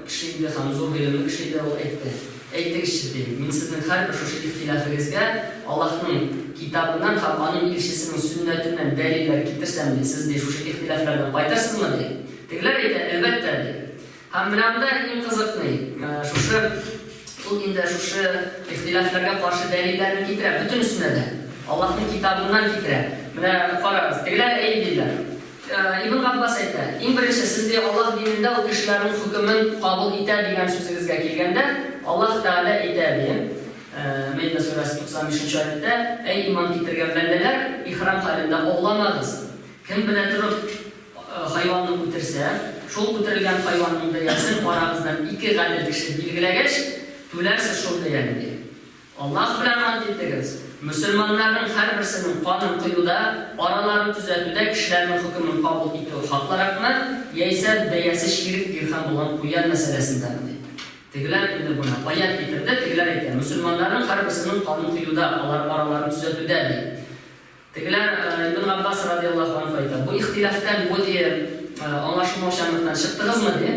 кеше иде һәм зур гыйлемле кеше иде, ул әйтте, Әйтегезче, ди, мин сезнең һәрбер шушы ихтилафегезгә Аллаһның Китабыннан һәм Аның илчесенең сөннәтеннән дәлилләр китерсәм, ди, сез, ди, шушы ихтилафләрдән кайтырсызмы, ди. Тегеләр әйтә, әлбәттә, ди. Һәм менә монда иң кызыкный, шушы, ул инде шушы ихтилафларга каршы дәлилләрне китерә, бөтенесенә дә. Аллаһның Китабыннан китерә. Менә карагыз, тегеләр әй диләр. Ибн Габбас әйтә, иң беренче, сез ди Аллаһ динендә ул кешеләрнең хөкемен кабул итә дигән сүзегезгә килгәндә, Аллаһ Тәгалә әйтә, ди, Мәида сүрәсе 95 нче аятьтә, Әй иман китергән бәндәләр, ихрам хәлендә ауламагыз. Кем белә торып хайванны үтерсә, шул үтерелгән хайванның бәясен арагыздан ике гадел кеше билгеләгәч, түләрсез шул бәяне, ди. Аллаһ белән ант итегез, мөселманнарның һәрберсенең канын коюда, араларын төзәтүдә кешеләрнең хөкемен кабул итү хаклыракмы, яисә бәясе чирек дирхәм булган куян мәсьәләсендәме, ди. Тегеләр инде моны аять китерде, тегеләр әйтә, мөселманнарның һәрберсенең канын коюда, алар араларын төзәтүдә, ди. Тегеләр, Ибн Габбас радияллаһу анһу әйтә, бу ихтилафтан, бу, ди, аңлашылмаучанлыктан чыктыгызмы, ди?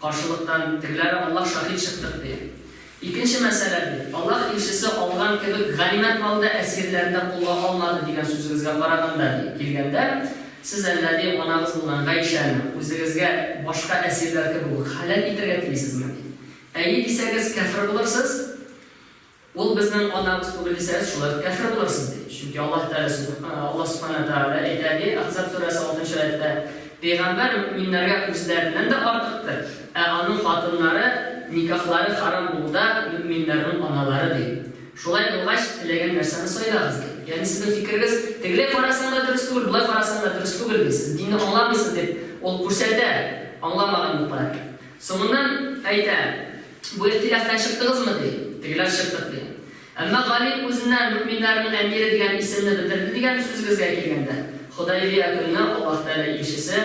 Каршылыктан, тегеләре Аллаһ шаһит чыктык, ди. Икенче мәсьәлә, ди, Аллаһ илчесе алган кебек ганимәт малы да әсирләрне дә кулга алмады дигән сүзегезгә караганда, ди, килгәндә, Сез әллә, ди, анагыз булган Гайшәне үзегезгә башка әсирләр кебек үк хәләл итәргә телисезме? ди. Әйе дисәгез, кяфер булырсыз, ул безнең анабыз түгел дисәгез, шулай ук кяфер булырсыз, ди. Чөнки Аллаһ Тәгалә, Аллаһ Сүбхәнәһү вә Тәгалә әйтә, ди, Әхзаб сүрәсе алтынчы аятьтә, Пәйгамбәр мөэминнәргә үзләреннән дә артыктыр, ә аның хатыннары, никахлары харам булуда мөэминнәрнең аналары, ди. Шулай булгач, теләгән нәрсәне сайлагыз, ди. Ягъни сезнең фикерегез тегеләй карасаң да дөрес түгел, болай карасаң да дөрес түгел, ди. Сез динне аңламыйсыз, дип ул күрсәтә аңламаганлыкларын. Соңыннан әйтә, Бу ихтилафтан чыктыгызмы, ди. Тегеләр чыктык, ди. Әмма Гали үзенә мөэминнәрнең әмире дигән исемне бетерде дигән сүзегезгә килгәндә, Хөдәйбия көнне Аллаһ Тәгалә илчесе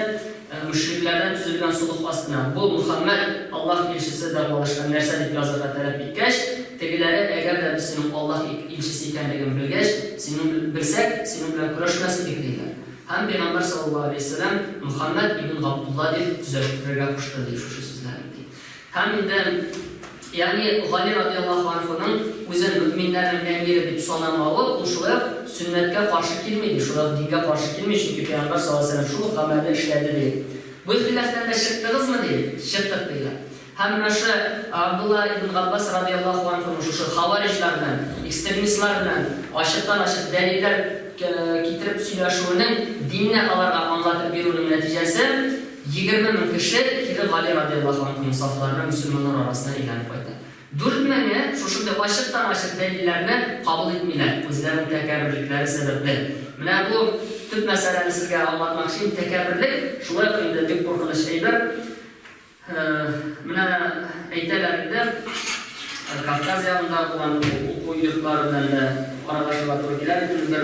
мөшрикләрдән төзелгән солых астына, Бу Мөхәммәд, Аллаһ илчесе дәгъвалашкан нәрсә дип язырга таләп иткәч, тегеләре, Әгәр дә без синең Аллаһ илчесе икәнлеген белгәч, синең белсәк, синең белән көрәшмәс идек, диләр. Һәм Пәйгамбәр саллаллаһу галәйһи вә сәлләм Мөхәммәд ибн Габдулла дип төзәттерергә кушты, ди шушы сүзләрен, ди. Һәм инде, ягъни Гали радыяллаһу анһуның үзен мөэминнәрнең әмире дип санамавы, ул шулай ук сөннәткә каршы килми, ди, шулай ук дингә каршы килми, чөнки Пәйгамбәр саллаллаһу галәйһи ва сәлләм шул ук гамәлне эшләде, ди. Бу ихтилафтан да чыктыгызмы, ди? Чыктык, диләр. Һәм менә шушы Абдулла ибн Габбас радыяллаһу анһуның шушы хавариҗлар белән, экстремистлар белән ачыктан-ачык дәлилләр китереп сөйләшүенең, динне аларга аңлатып бирүенең нәтиҗәсе, 20 мең кеше кире Гали радыяллаһу анһуның сафларына мөселманнар арасына әйләнеп кайта. Дүрт меңе шушындый ачыктан-ачык дәлилләрне кабул итмиләр, үзләренең тәкәбберлекләре сәбәпле. Менә бу төп мәсьәләне сезгә аңлатмакчы идем. Тәкәбберлек, шулай ук инде бик куркыныч әйбер. Менә әйтәләр инде, Кавказ ягында булган уку йортлары белән дә аралашырга туры килә бит инде. Бер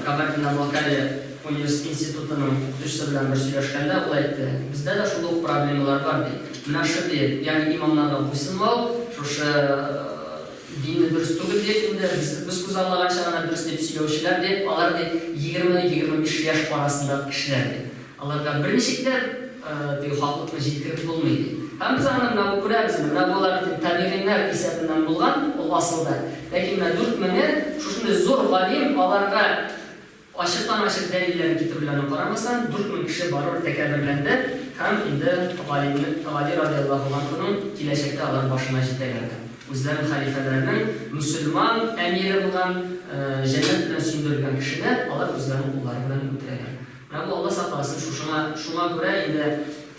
Кабардино-Балкария университет институтының укытучысы белән бер сөйләшкәндә, ул әйтте, бездә дә шул ук проблемалар бар, ди. Менә шы, ди, ягъни имамнарга буйсынмау, шушы динне дөрес түгел дип инде, без, без күзаллаганча гына дөрес дип сөйләүчеләр, ди, алар, ди, 20-25 яшь арасындагы кешеләр, ди. Аларга берничек тә теге хаклыкны җиткереп булмый, ди. Һәм без аны менә бу күрәбез инде, менә болар бит инде табигыйннәр исәбеннән булган, ул асылда. Ләкин менә 4000-е шушындый зур галим, аларга ачыктан-ачык дәлилләрне китерүләренә карамастан, 4000 кеше барыбер тәкәбберләнде һәм инде галимне, Гали радыяллаһу ганһуның киләчәктә алар башына җитәләр дә. Үзләренең хәлифәләренең мөселман әмире булган, җәннәт белән сөендерелгән кешене алар үзләренең куллары белән үтерәләр. Менә бу Алла сакласын, шушыңа, шуңа күрә инде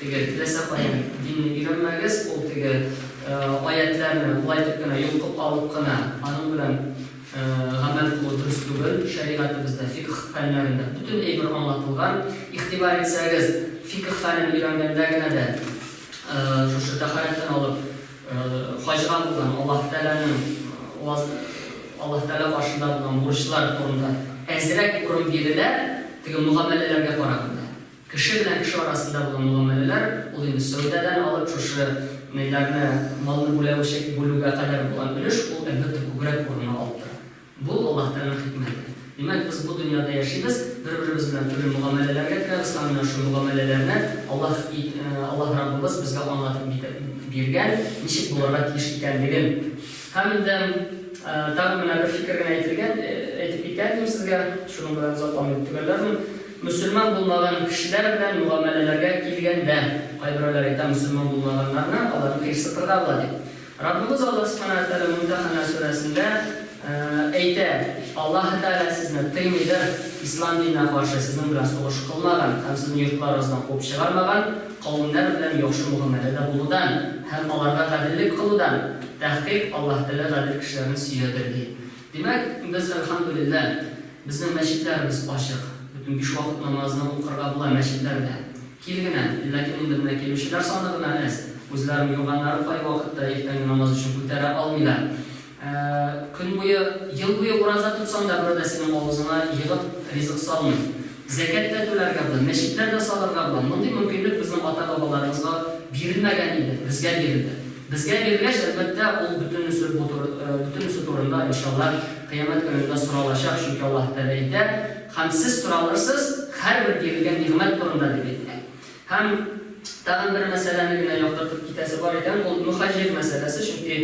теге теләсә каян динне өйрәнмәгез, ул теге аятьләрне болай итеп кенә йолкып алып кына аның белән гамәл кылу дөрес түгел. Шәригатебездә, фикһ фәннәрендә бөтен әйбер аңлатылган. Игътибар итсәгез, фикһ фәнен өйрәнгәндә генә дә шушы тәһарәттән алып хаҗга булган Аллаһ Тәгаләнең Аллаһ Тәгалә каршында булган бурычлар турында әзрәк урын бирелә, теге мөгамәләләргә караганда. Кеше белән кеше арасында булган мөгамәләләр, ул инде сәүдәдән алып шушы ниләрне, малны бүләүче бүлүгә кадәр булган өлеш, ул, әлбәттә, күбрәк урынны алып тора. Бу, Аллаһ Тәгаләнең хикмәте. Димәк, без бу дөньяда яшибез, бер-беребез белән төрле мөгамәләләргә керәбез һәм менә шул мөгамәләләрне Аллаһ Аллаһ Раббыбыз безгә аңлатып биргән, ничек булырга тиеш икәнлеген. Һәм инде тагын менә бер фикер генә әйтелгән, әйтеп киткән идем сезгә, шуның белән озакламый төгәлләрмен. Мөселман булмаган кешеләр белән мөгамәләләргә килгәндә, кайберәүләр әйтә, мөселман булмаганнарны, аларны кыерсытырга була дип. Раббыбыз Аллаһ Сүбхәнәһү вә Тәгалә Мөмтәхәнә сүрәсендә әйтә, Аллаһы Тәгалә сезне тыймыйдыр, Ислам диненә каршы сезнең белән сугыш кылмаган һәм сезне йортларыгыздан куып чыгармаган кавемнәр белән яхшы мөгамәләдә булудан һәм аларга гаделлек кылудан, тәхкыйк Аллаһ Тәгалә гадел кешеләрне сөядер, ди. Димәк, без, әлхәмдүлилләһ, безнең мәчетләребез ачык, бөтен биш вакыт намазны укырга була мәчетләрдә. Кил генә, ләкин инде менә килүчеләр саны гына әз, үзләренең юрганнарын кайвакытта иртәнге намаз өчен күтәрә алмыйлар. Көн буе, ел буе ураза тотсаң да берәү дә синең авызыңа егып ризык салмый. Зәкят тә түләргә була, мәчетләр дә салырга була. Мондый мөмкинлек безнең ата-бабаларыбызга бирелмәгән иде, безгә бирелде. Безгә бирелгәч, әлбәттә, ул бөтенесе бу бөтенесе турында, иншалла, кыямәт көнендә соралачак, чөнки Аллаһ Тәгалә әйтә, Һәм сез соралырсыз һәрбер бирелгән нигъмәт турында, дип әйтә. Һәм тагын бер мәсьәләне генә яктыртып китәсе бар икән, ул мөхаҗир мәсьәләсе, чөнки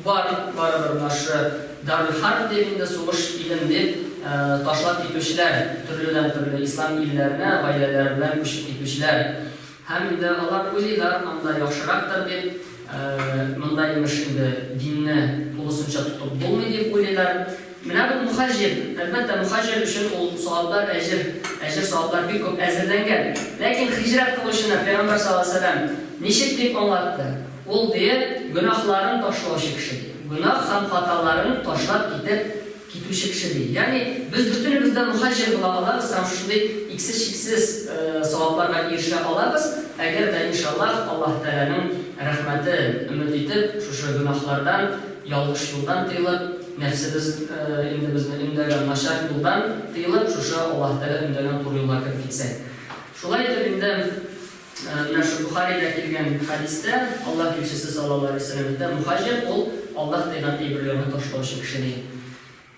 бар, барыбер менә шушы Даруль-Харб дип инде, сугыш илен дип, ташлап китүчеләр, төрледән-төрле ислам илләренә гаиләләре белән күчеп китүчеләр. Һәм инде алар уйлыйлар, анда яхшырактыр дип, монда, имеш, инде динне тулысынча тотып булмый дип уйлыйлар. Менә бу мөхаҗир, әлбәттә, мөхаҗир өчен ул саваплар, әҗер, әҗер-саваплар бик күп әзерләнгән. Ләкин һиҗрәт кылучыны Пәйгамбәр саллаллаһу галәйһи ва сәлләм ничек дип аңлатты? Ул, ди, гөнаһларын ташлаучы кеше, ди. Гөнаһ һәм хаталарын ташлап китеп китүче кеше, ди. Ягъни без бөтенебез дә мөхаҗир була алабыз һәм шушындый иксез-чиксез савапларга ирешә алабыз, әгәр дә, иншаллаһ, Аллаһ Тәгаләнең рәхмәте өмет итеп, шушы гөнаһлардан, ялгыш юлдан тыелып, нәфсебез инде безне өндәгән начар юлдан тыелып, шушы Аллаһ Тәгалә өндәгән туры юлга кереп китсәк. Шулай итеп инде, менә шул Бохарида килгән хәдистә Аллаһ илчесе саллаллаһу алейһи ва сәлләм әйтә, Мөхаҗир ул Аллаһ тыйган әйберләрне ташлаучы кеше, ди.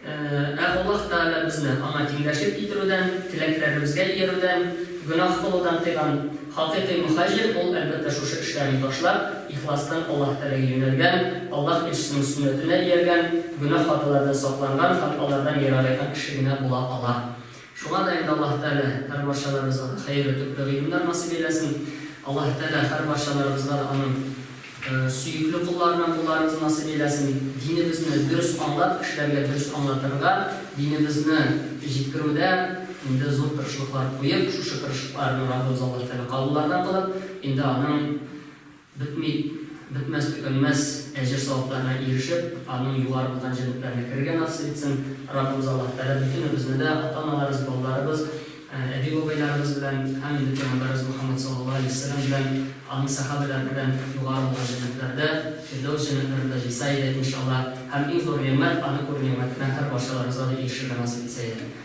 Ә Аллаһ Тәгалә безне Аңа тиңдәшлек китерүдән, теләкләребезгә иярүдән, гөнаһ кылудан тыйган. Хакыйкый мөхаҗир ул, әлбәттә, шушы эшләрен ташлап, ихластан Аллаһ Тәгаләгә юнәлгән, Аллаһ илчесенең сөннәтенә ияргән, гөнаһ-хаталардан сакланган һәм алардан ерагайган кеше генә була ала. Шуңа да инде Аллаһ Тәгалә һәрбарчаларыбызга да хәерле төпле гыйлемнәр насыйп әйләсен. Аллаһ Тәгалә һәрбарчаларыбызга да Аның сөекле колларыннан булуларыбызны насыйп әйләсен. Динебезне дөрес аңлап, кешеләргә дөрес аңлатырга, динебезне җиткерүдә инде зур тырышлыклар куеп, шушы тырышлыкларны Раббыбыз Аллаһ Тәгалә кабуллардан кылып, инде Аның Бетми, бетмәс-төкәнмәс әҗер-савапларына ирешеп, Аның югары булган җәннәтләренә керергә насыйп итсен. Раббыбыз Аллаһ Тәгалә бөтенебезне дә, ата-аналарыбыз, балаларыбыз, әби-бабайларыбыз белән һәм инде Пәйгамбәребез Мөхәммәд саллаллаһу галәйһи ва сәлләм белән, аның сәхабәләре белән югары булган җәннәтләрдә, Фирдәүс җәннәтләрендә җыйса иде, иншаллаһ. Һәм иң зур нигъмәт, Аны күрү нигъмәтенә һәрбарчаларыбызга да ирешергә насыйп итсә иде.